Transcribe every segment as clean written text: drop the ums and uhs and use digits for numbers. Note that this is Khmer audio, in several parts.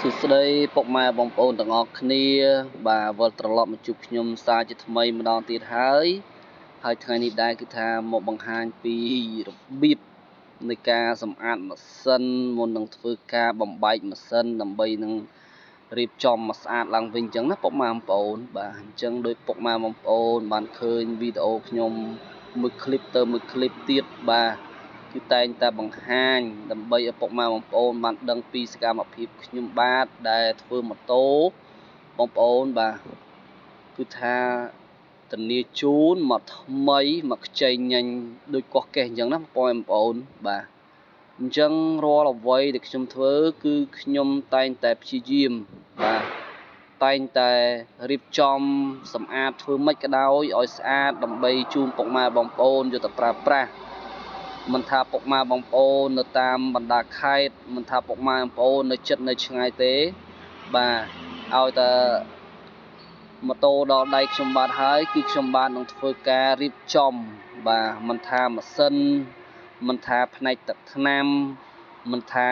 សួស្តីពុកម៉ែបងប្អូនទាំងអស់គ្នាបាទវិលត្រឡប់មកជួបខ្ញុំសាជាថ្មីម្ដងទៀតហើយហើយថ្ងៃនេះដែរគឺថាមកបង្ហាញពីរបៀបនៃការសម្អាតម៉ាស៊ីនមុននឹងធ្វើការបំបែកម៉ាស៊ីនដើម្បីនឹងរៀបចំមកស្អាតឡើងវិញអញ្ចឹងណាពុកម៉ែបងប្អូនបាទអញ្ចឹងដោយពុកម៉ែបងប្អូនបានឃើញវីដេអូខ្ញុំមួយคลิปទៅមួយคลิปទៀតបាទគឺតែងតែបង្ហាញដើម្បីឲ្យពុកម៉ែបងប្អូនបានដឹងពីសកម្មភាពខ្ញុំបាទដែលធ្វើម៉ូតូបងប្អូនបាទគឺថាធានាជូនមកថ្មីមកខ្ចីញញដូចកោះកេះអញ្ចឹងណាបងប្អូនបាទអញ្ចឹងរាល់អ្វីដែលខ្ញុំធ្វើគឺខ្ញុំតែងតែព្យាយាមបាទតែងតែរៀបចំសម្អាតធ្វើម៉េចក៏ដោយឲ្យស្អាតដើម្បីជូនពុកម៉ែបងប្អូនយកទៅប្រើប្រាស់មិនថាពុកម៉ែបងប្អូននៅតាមបណ្ដាខេត្តមិនថាពុកម៉ែបងប្អូននៅជិតនៅឆ្ងាយទេបាទឲ្យតែម៉ូតូដល់ដៃខ្ញុំបាទហើយគឺខ្ញុំបាទនឹងធ្វើការរៀបចំបាទមិនថាម៉ាស៊ីនមិនថាផ្នែកទឹកថ្នាំមិនថា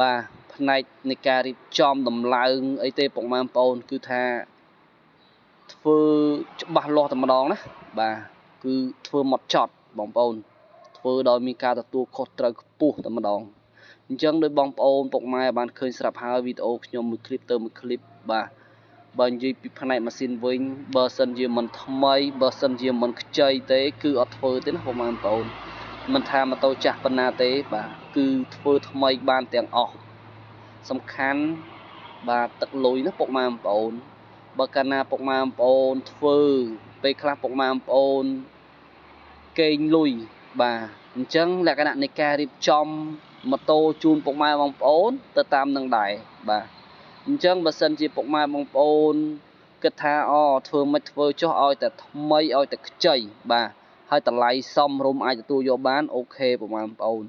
បាទផ្នែកនៃការរៀបចំដំឡើងអីទេពុកម៉ែបងប្អូនគឺថាធ្វើច្បាស់លាស់តែម្ដងណាបាទគឺធ្វើមកចត់បងប្អូនធ្វើដោយមានការទទួលខុសត្រូវខ្ពស់តែម្ដងអញ្ចឹងដោយបងប្អូនពុកម៉ែបានឃើញស្រាប់ហើយវីដេអូខ្ញុំមួយคลิปទៅមួយคลิปបាទបើនិយាយពីផ្នែកម៉ាស៊ីនវិញបើសិនជាមិនថ្មីបើសិនជាមិនខ្ចីទេគឺអត់ធ្វើទេណាពុកម៉ែបងប្អូនមិនថាម៉ូតូចាស់ប៉ុណ្ណាទេបាទគឺធ្វើថ្មីបានទាំងអស់សំខាន់បាទទឹកលុយណាពុកម៉ែបងប្អូនបើកាលណាពុកម៉ែបងប្អូនធ្វើពេលខ្លះពុកម៉ែបងប្អូនកេងលុយបាទអញ្ចឹងលក្ខណៈនៃការរៀបចំម៉ូតូជូនពុកម៉ែបងប្អូនទៅតាមនឹងដែរបាទអញ្ចឹងបើសិនជាពុកម៉ែបងប្អូនគិតថាអូធ្វើមិនធ្វើចុះឲ្យតែថ្មីឲ្យតែខ្ចីបាទហើយតម្លៃសមរម្យអាចទទួលយកបានអូខេពុកម៉ែបងប្អូន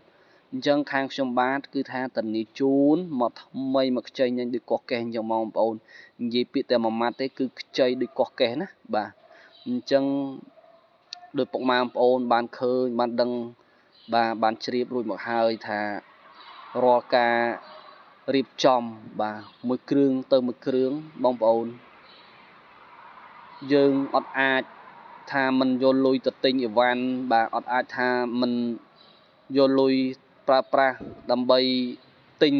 អញ្ចឹងខាងខ្ញុំបាទគឺថាធានាជូនមកថ្មីមកខ្ចីញញដូចកោះកេះអញ្ចឹងបងប្អូននិយាយពាក្យតែមួយម៉ាត់ទេគឺខ្ចីដូចកោះកេះណាបាទអញ្ចឹងដោយពុកម៉ែបងប្អូនបានឃើញបានដឹងបាទបានជ្រាបរួចមកហើយថារាល់ការរៀបចំបាទមួយគ្រឿងទៅមួយគ្រឿងបងប្អូនយើងអត់អាចថាមិនយកលុយទៅទិញអីវ៉ាន់បាទអត់អាចថាមិនយកលុយប្រើប្រាស់ដើម្បីទិញ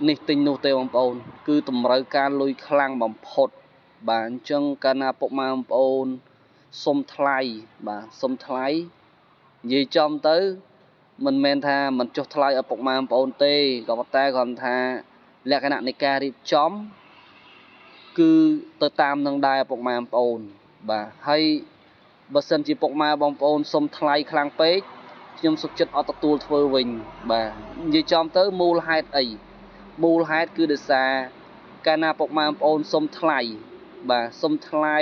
នេះទិញនោះទេបងប្អូនគឺតម្រូវការលុយខ្លាំងបំផុតបាទអញ្ចឹងកាលណាពុកម៉ែបងប្អូនសុំថ្លៃបាទសុំថ្លៃនិយាយចំទៅមិនមែនថាមិនចុះថ្លៃឲ្យពុកម៉ែបងប្អូនទេក៏ប៉ុន្តែគ្រាន់ថាលក្ខណៈនៃការរៀបចំគឺទៅតាមនឹងដែរពុកម៉ែបងប្អូនបាទហើយបើសិនជាពុកម៉ែបងប្អូនសុំថ្លៃខ្លាំងពេកខ្ញុំសុខចិត្តអត់ទទួលធ្វើវិញបាទនិយាយចំទៅមូលហេតុអីមូលហេតុគឺដោយសារកាលណាពុកម៉ែបងប្អូនសុំថ្លៃបាទសុំថ្លៃ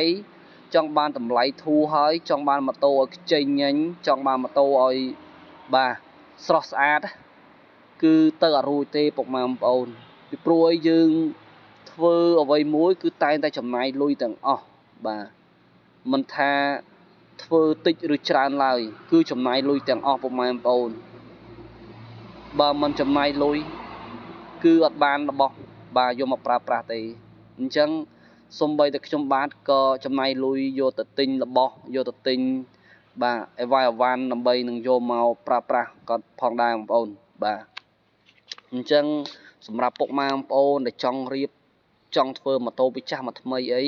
ចង់បានតម្លៃធូរហើយចង់បានម៉ូតូឲ្យខ្ចីញញចង់បានម៉ូតូឲ្យបាទស្រស់ស្អាតគឺទៅអត់រួចទេពុកម៉ែបងប្អូនពីព្រោះឲ្យយើងធ្វើអ្វីមួយគឺតែងតែចំណាយលុយទាំងអស់បាទមិនថាធ្វើតិចឬច្រើនឡើយគឺចំណាយលុយទាំងអស់ពុកម៉ែបងប្អូនបើមិនចំណាយលុយគឺអត់បានរបស់បាទយកមកប្រើប្រាស់ទេអញ្ចឹងសំបីតែខ្ញុំបាទក៏ចំណាយលុយយកទៅទិញរបស់យកទៅទិញបាទអីវ៉ៃអវ៉ាន់ដើម្បីនឹងយកមកប្រើប្រាស់ក៏ផងដែរបងប្អូនបាទអញ្ចឹងសម្រាប់ពុកម៉ែបងប្អូនដែលចង់រៀបចង់ធ្វើម៉ូតូពីចាស់មកថ្មីអី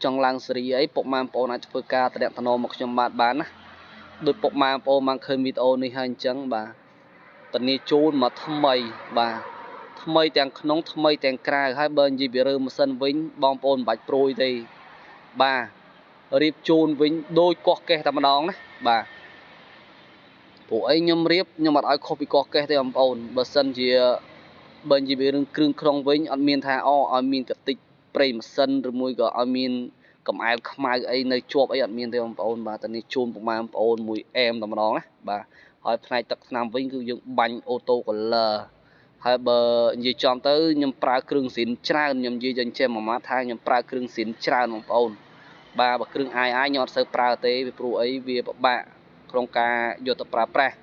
ចង់ឡើងស៊េរីអីពុកម៉ែបងប្អូនអាចធ្វើការតំណមកខ្ញុំបាទបានណាដោយពុកម៉ែបងប្អូនបានឃើញវីដេអូនេះហើយអញ្ចឹងបាទធានាជូនមកថ្មីបាទថ្មីទាំងក្នុងថ្មីទាំងក្រៅហើយបើនិយាយពីរឿងម៉ាស៊ីនវិញបងប្អូនមិនបាច់ព្រួយទេបាទរៀបជូនវិញដូចកោះកេះតែម្ដងណាបាទព្រោះអីខ្ញុំរៀបខ្ញុំអត់ឲ្យខុសពីកោះកេះទេបងប្អូនបើសិនជាបើនិយាយពីរឿងគ្រឿងក្នុងវិញអត់មានថាអូឲ្យមានកតិចប្រេងម៉ាស៊ីនឬមួយក៏ឲ្យមានកម្អែលខ្មៅអីនៅជាប់អីអត់មានទេបងប្អូនបាទតែនេះជូនពុកម៉ែបងប្អូនមួយអែមតែម្ដងណាបាទហើយផ្នែកទឹកថ្នាំវិញគឺយើងបាញ់អូតូកូល័រហើយបើនិយាយចំទៅខ្ញុំប្រើគ្រឿងស៊ីនច្រើនខ្ញុំនិយាយចេះមួយម៉ាត់ថាខ្ញុំប្រើគ្រឿងស៊ីនច្រើនបងប្អូនបាទបើគ្រឿងអាយខ្ញុំអត់សូវប្រើទេពីព្រោះអីវាពិបាកក្នុងការយកទៅប្រើប្រាស់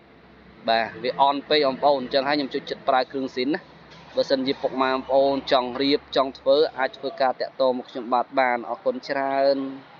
បាទវាអន់ពេកបងប្អូនអញ្ចឹងហើយខ្ញុំចូលចិត្តប្រើគ្រឿងស៊ីនណា បើសិនជាពុកម៉ែបងប្អូនចង់រៀបចង់ធ្វើអាចធ្វើការតាក់ទងមកខ្ញុំបាទបានអរគុណច្រើន។